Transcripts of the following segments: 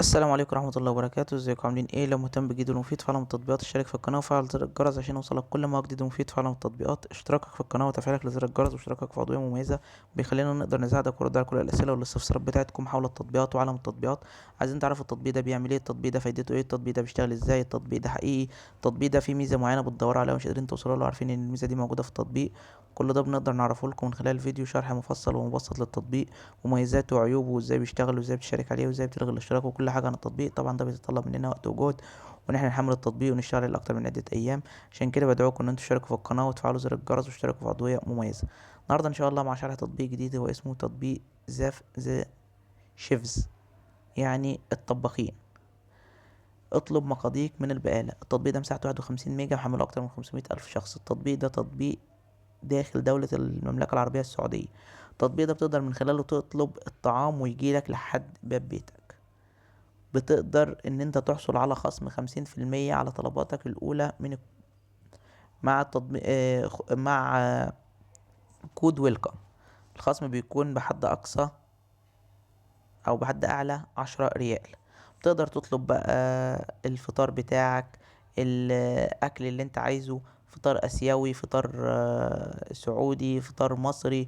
السلام عليكم ورحمة الله وبركاته. ازيكم عاملين ايه؟ لو مهتم بجديد ومفيد في عالم التطبيقات اشترك في القناة وفعل زر الجرس عشان يوصلك كل ما هو جديد ومفيد في عالم التطبيقات. اشتراكك في القناة وتفعيلك لزر الجرس واشتراكك في عضوية مميزة بيخلينا نقدر نساعدك ونرد على كل الأسئلة والاستفسارات بتاعتكم حول التطبيقات وعالم التطبيقات. عايزين تعرفوا التطبيق ده بيعمل ايه، التطبيق ده فايدته ايه، التطبيق ده بيشتغل ازاي، التطبيق ده حقيقي، التطبيق ده فيه ميزة معينة بتدوروا عليها ومش قادرين توصلوا له، عارفين ان الميزة دي موجودة في التطبيق. كل ده بنقدر نعرفه لكم من خلال فيديو شرح مفصل ومبسط للتطبيق، مميزاته وعيوبه وازاي بيشتغل وازاي بتشارك عليه وازاي بتلغي الاشتراك وكل حاجة عن التطبيق. طبعا ده بيتطلب مننا وقت وجهد وان احنا نحمل التطبيق ونشتغل عليه لاكتر من عدة ايام. عشان كده بدعوكم ان انتوا تشتركوا في القناة وتفعلوا زر الجرس وتشتركوا في عضوية مميزة. النهارده ان شاء الله مع شرح تطبيق جديد هو اسمه تطبيق زاف The Chefs، يعني الطباخين. اطلب مقاديرك من البقالة. التطبيق ده مساحته 51 ميجا وحمله اكتر من 500 الف شخص. التطبيق ده تطبيق داخل دولة المملكة العربية السعودية. التطبيق ده بتقدر من خلاله تطلب الطعام ويجيلك لحد باب بيتك. بتقدر ان انت تحصل على خصم 50% على طلباتك الاولى من مع التطبيق، مع كود welcome. الخصم بيكون بحد اقصى او بحد اعلى 10 ريال. بتقدر تطلب بقى الفطار بتاعك، الاكل اللي انت عايزه، فطار اسيوي، فطار سعودي، فطار مصري،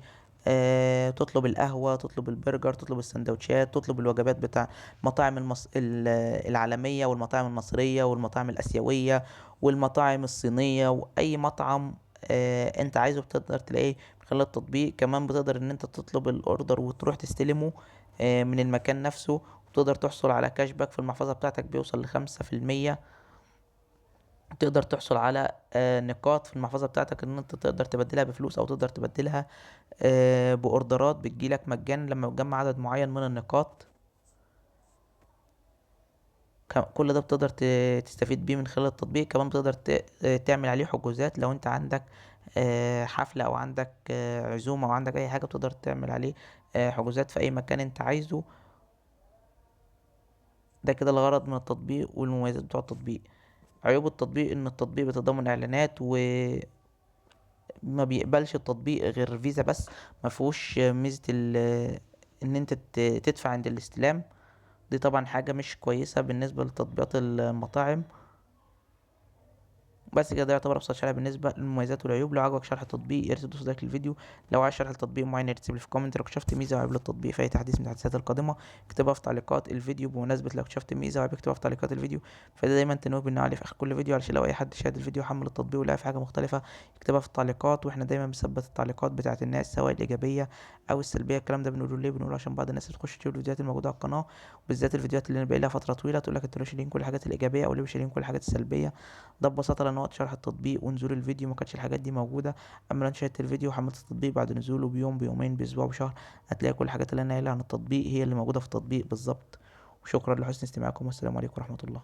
تطلب القهوة، تطلب البرجر، تطلب السندوتشات، تطلب الوجبات بتاع مطاعم العالمية والمطاعم المصرية والمطاعم الآسيوية والمطاعم الصينية، وأي مطعم انت عايزه بتقدر تلاقيه من خلال التطبيق. كمان بتقدر ان انت تطلب ال order وتروح تستلمه من المكان نفسه، وتقدر تحصل على cash back في المحفظة بتاعتك بيوصل لخمسة في المية. تقدر تحصل على نقاط في المحفظة بتاعتك ان انت تقدر تبدلها بفلوس او تقدر تبدلها باوردرات بتجيلك مجانا لما تجمع عدد معين من النقاط. كل ده بتقدر تستفيد بيه من خلال التطبيق. كمان بتقدر تعمل عليه حجوزات لو انت عندك حفلة او عندك عزومة او عندك اي حاجة، بتقدر تعمل عليه حجوزات في اي مكان انت عايزه. ده كده الغرض من التطبيق والمميزات بتوع التطبيق. عيوب التطبيق ان التطبيق بيتضمن اعلانات و ما بيقبلش التطبيق غير فيزا بس، ما فيهوش ميزة ان انت تدفع عند الاستلام. دي طبعا حاجة مش كويسة بالنسبة لتطبيقات المطاعم. بس كده ده يعتبر ابسط شرح بالنسبة للمميزات والعيوب. لو عجبك شرح التطبيق يا ريت تدوس like للفيديو، لو عايز شرح لتطبيق معين يا ريت تسيب لي في comment. لو اكتشفت ميزة وعيب للتطبيق في اي تحديث من التحديثات القادمة اكتبها في تعليقات الفيديو. بمناسبة لو اكتشفت ميزة وعيب اكتبها في تعليقات الفيديو، فده دايما تنوه بالنوع عليه في اخر كل فيديو، علشان لو اي حد شاهد الفيديو وحمل التطبيق ولقى في حاجة مختلفة اكتبها في التعليقات. واحنا دايما بنثبت التعليقات بتاعت الناس سواء الإيجابية أو السلبية. الكلام ده بنقوله ليه؟ بنقوله عشان بعض الناس بتخش تشوف الفيديوهات الموجودة على القناة، وبالذات الفيديوهات اللي انا باقي لها فترة طويلة، تقول لك انتوا ليه شايلين كل الحاجات الإيجابية أو ليه مش شايلين كل الحاجات السلبية. ده ببساطة لأن وقت شرح التطبيق ونزول الفيديو ما كانتش الحاجات دي موجودة. أما لو انت شاهدت الفيديو وحملت التطبيق بعد نزوله بيوم بيومين بأسبوع بشهر هتلاقي كل الحاجات اللي أنا قايلها عن التطبيق هي اللي موجودة في التطبيق بالظبط. وشكرا لحسن استماعكم والسلام عليكم ورحمة الله.